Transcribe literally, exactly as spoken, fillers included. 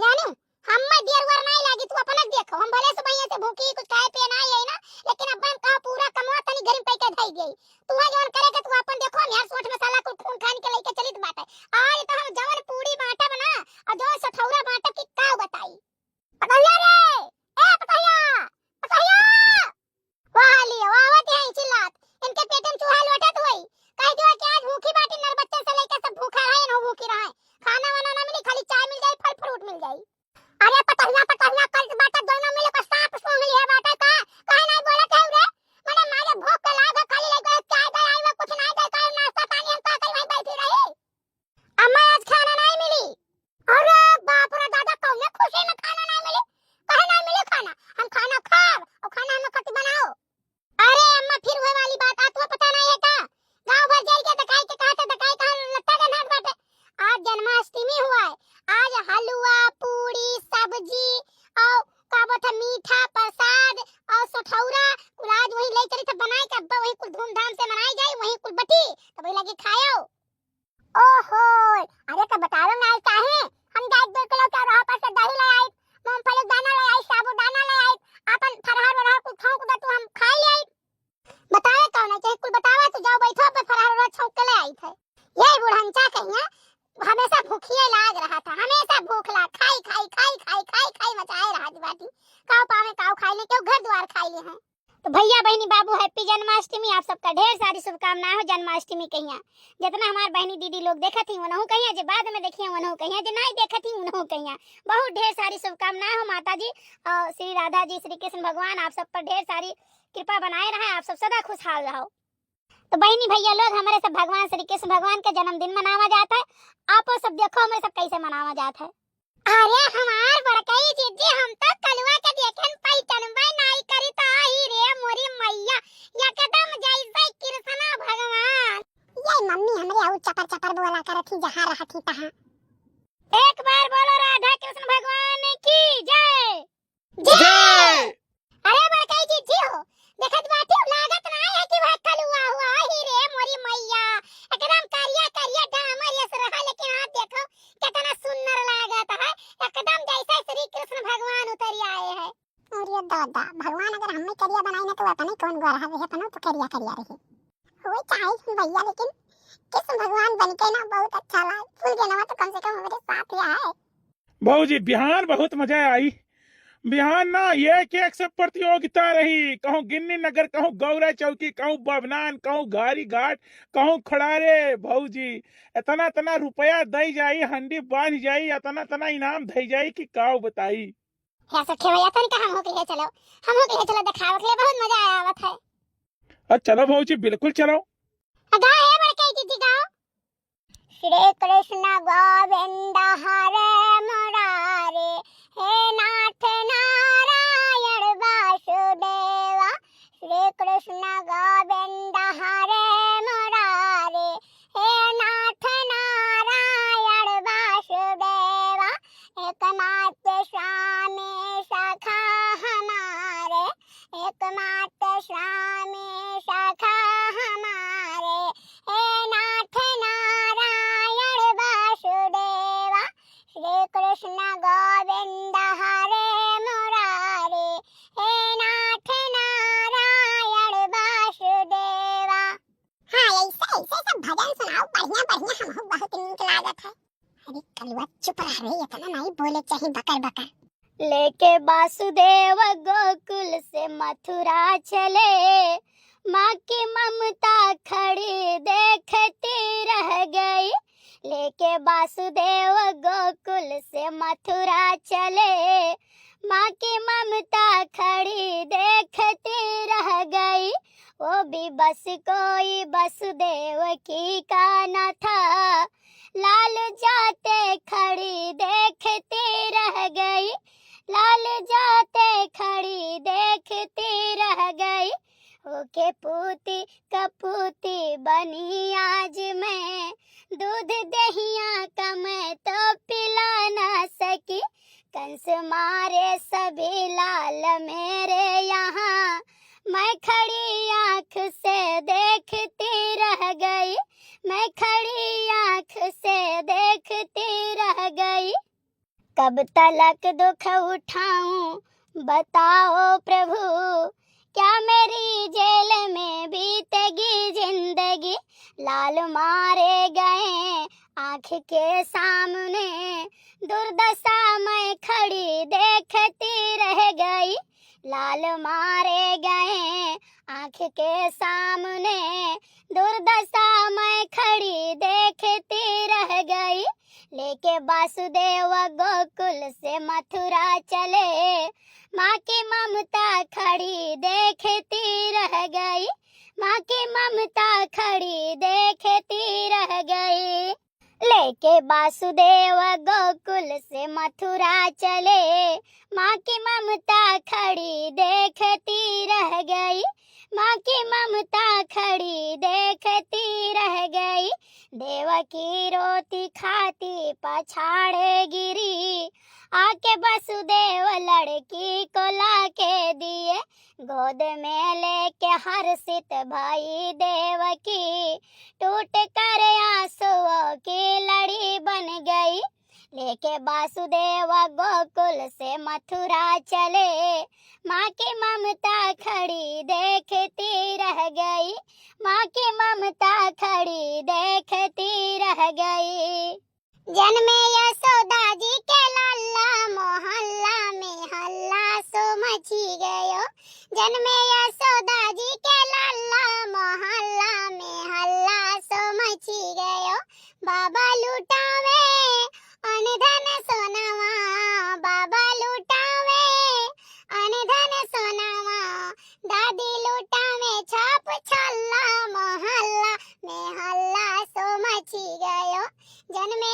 जानू, हम्मे देर वर नाई लागी, तू अपना देखो, हम भले सुबहिया से भूखी, कुछ खाए पिए नाई आई ना, लेकिन अब हम कहा पूरा कमवा तनी गरम कई के धई गई। तू है जवन करे के, तू अपन देखो, हम यार सोच मसाला कुल खून खान के लेके चलित बाटे। आज तो हम जवन पूरी बांटब ना, और जवन सठौरा बांटब कि का बताई। पतोहिया रे, ए पतोहिया, पतोहिया। वाह लियो, आवत है चिल्लात। इनके पेट में चूहा लोटत होई। कह दियो कि आज भूखी बाटी, नर बच्चे से लेके सब भूखा रहे, इनहू भूखी रहे। खाना वाना ना मिली, खाली चाय मिल जाई, फल फ्रूट मिल जाई। अरे पतोहिया, पतोहिया, कल से बाटा दोनों मिले को सांप सूंघ लिया बाटा का? काहे नहीं बोलत है रे? मने मारे भूख के लाग है, खाली लेके चाय दे आई, वो कुछ नहीं दे, काहे नाश्ता पानी हम का करी, वहीं बैठी रही। अम्मा, आज खाना नहीं मिली। अरे बाप रे दादा, कौने खुशी में खाना नहीं मिली? कहे नहीं मिली खाना? हम खाना खाब और खाना हमें कति बनाओ। अरे अम्मा, फिर वही वाली बात, आज तुम्हें पता नहीं है का? गांव भर जाई के दकाई के कहा से दकाई कहा लत्ता के नाथ बाटे। आज जन्माष्टमी हुआ है, आज हलवा, पूड़ी, सब्जी और का बोलत है मीठा, प्रसाद और सठौरा कुल आज वही ले चली थे बनाए के, अब्बा वही कुल धूमधाम से मनाई जाई, वही कुल बटी, तब वही लगे खायो। ओहो, अरे तो बतावे ना आई काहे? हम जाए दो किलो चौराहा पर से दही ले आई, मूंगफली के दाना ले आई, साबूदाना ले आई, अपन फरहर वरहर कुछ छौंक दे तू, हम खाई ले आई। बतावे कौन है, चाहे कुल बतावे, तू जाओ बैठो पे फरहर वरहर छौंक के ले आई थे। ये बुढ़ंचा कहिया हमेशा भूखिए लाग रहा था, हमेशा भूख लाग, खाई, खाई, खाई, खाई, खाई, खाई मचाए रहा जी बाटी। काऊ पावे, काऊ खाई ले, क्यों घर द्वार खाई ले हैं। तो भैया, बहिनी, बाबू, happy जन्माष्टमी। आप सबका ढेर सारी शुभकामनाएं हो जन्माष्टमी कहिया। जितना हमार बहिनी दीदी लोग देखत ही, उनहू कहिया, जे बाद में देखिए, उनहू कहिया, जे नहीं देखत ही, उनहू कहिया। बहुत ढेर सारी शुभकामनाएं हो माता जी और श्री राधा जी, श्री कृष्ण भगवान आप सब पर ढेर सारी कृपा बनाए रहे, आप सब सदा खुशहाल रहो। तो बहिनी भैया लोग, हमरे सब भगवान श्री कृष्ण भगवान के जन्मदिन मनावा जात है, आपो सब देखो हमरे सब कैसे मनावा जात है। अरे हमार बड़कई जीजी, हम तो कलुआ के देखेन पहिचानबे नाई करी, तो आई रे मोरी मैया, एकदम जैसे कृष्णा भगवान। ये मम्मी हमरे अउ चपर चपर बोला करत ही, जहाँ रहत ही तहाँ। एक बार बोलो राधा कृष्ण भगवान की जय। जय। अरे बड़कई जीजी हो, देखत बाटी लागत ना है कि वह कलुआ हुआ, आई रे मोरी मैया, एकदम करिया करिया डामर यस रहा, लेकिन आज देखो कितना सुंदर लागत है, एकदम जैसे श्री कृष्ण भगवान उतर आए हैं। अरे दादा, भगवान अगर हमें करिया बनाई ना तो अपने कौन गोरा है, अपने तो करिया करिया रही। वही चाहे भैया, लेकिन कृष्ण भगवान बन के ना बहुत अच्छा लगा। फूल के नवा तो कम से कम हमारे साथ ही आए। भौजी, बिहान बहुत मजा आई। बिहान ना एक एक से प्रतियोगिता रही, कहूँ गिन्नी नगर, कहूँ गौरा चौकी, कहूँ बबनान, कहूँ घारी घाट, कहूँ खड़ारे। भौजी, इतना इतना रुपया दई जाई, हंडी बांध जाई, इतना इतना इनाम दई जाई कि काऊ बताई। हे सखे भैया, तनिका हमहू के लिए चलो, हमहू के लिए चलो, देखावे के लिए बहुत मजा आया आवत है। अ, चलो भौजी, बिल्कुल चलो। अ, गाओ हे बड़कई जीजी, गाओ। श्री कृष्ण गोविंद हरे मुरारे, हे नाथ नारायण वासुदेवा। श्री कृष्ण गोविंद हरे मुरारे, हे नाथ नारायण वासुदेवा। एकमात्र स्वामी सखा हमारे, एकमात्र स्वामी सखा हमारे, हे नाथ नारायण वासुदेवा। श्री कृष्ण गोविंद हरे मुरारे, हे नाथ नारायण वासुदेवा। हाँ, ऐसे, ऐसे सब भजन सुनाओ, बढ़िया, बढ़िया, हमहू बहुत नीक लागत है। अरे कलुआ, चुप रह रे, इतना नहीं बोले चाहिए, बकर, बकर। लेके वासुदेव गोकुल से मथुरा चले, माँ की ममता खड़ी देखती रह गई। लेके वासुदेव गोकुल से मथुरा चले, माँ की ममता खड़ी देखती रह गई। वो भी बस कोई वसुदेव की का न था, लाल जाते खड़ी देखती रह गई, लाल जाते खड़ी देखती रह गई। ओके पूती कपूती बनी आज मैं, दूध दहिया का मैं तो पिला ना सकी। कंस मारे सभी लाल मेरे यहाँ, मैं खड़ी आँख से देखती रह गई, मैं खड़ी आँख से देखती रह गई। कब तलक दुख उठाऊं, बताओ प्रभु, क्या मेरी जेल में बीतेगी जिंदगी? लाल मारे गए आँख के सामने, दुर्दशा मैं खड़ी देखती रह गई। लाल मारे गए आँख के सामने, दुर्दशा मैं खड़ी देखती रह गई। लेके वासुदेव गोकुल से मथुरा चले, माँ की ममता खड़ी देखती रह गई, माँ की ममता खड़ी देखती रह गई। लेके वासुदेव गोकुल से मथुरा चले, माँ की ममता खड़ी देखती रह गई, माँ की ममता खड़ी देखती रह गई। देवकी रोती खाती पछाड़े गिरी, आके वासुदेव लड़की को लाके दिए। गोद में लेके हर्षित भई देवकी, टूट कर आंसुओं की लड़ी बन गई। लेके वासुदेव गोकुल से मथुरा चले, माँ की ममता खड़ी देखती रह गई, माँ की ममता खड़ी देखती रह गई। जन्मे यशोदा जी के लाला, मोहल्ला में हल्ला सो मची गयो। जन्मे यशोदा जी के लाला, मोहल्ला में हल्ला सो मची गयो। बाबा लुटावे अन धन सोनावा, बाबा लुटावे अन धन सोनावा, दादी लुटावे छाप छल्ला, मोहल्ला में हल्ला सो मची गयो। जन्मे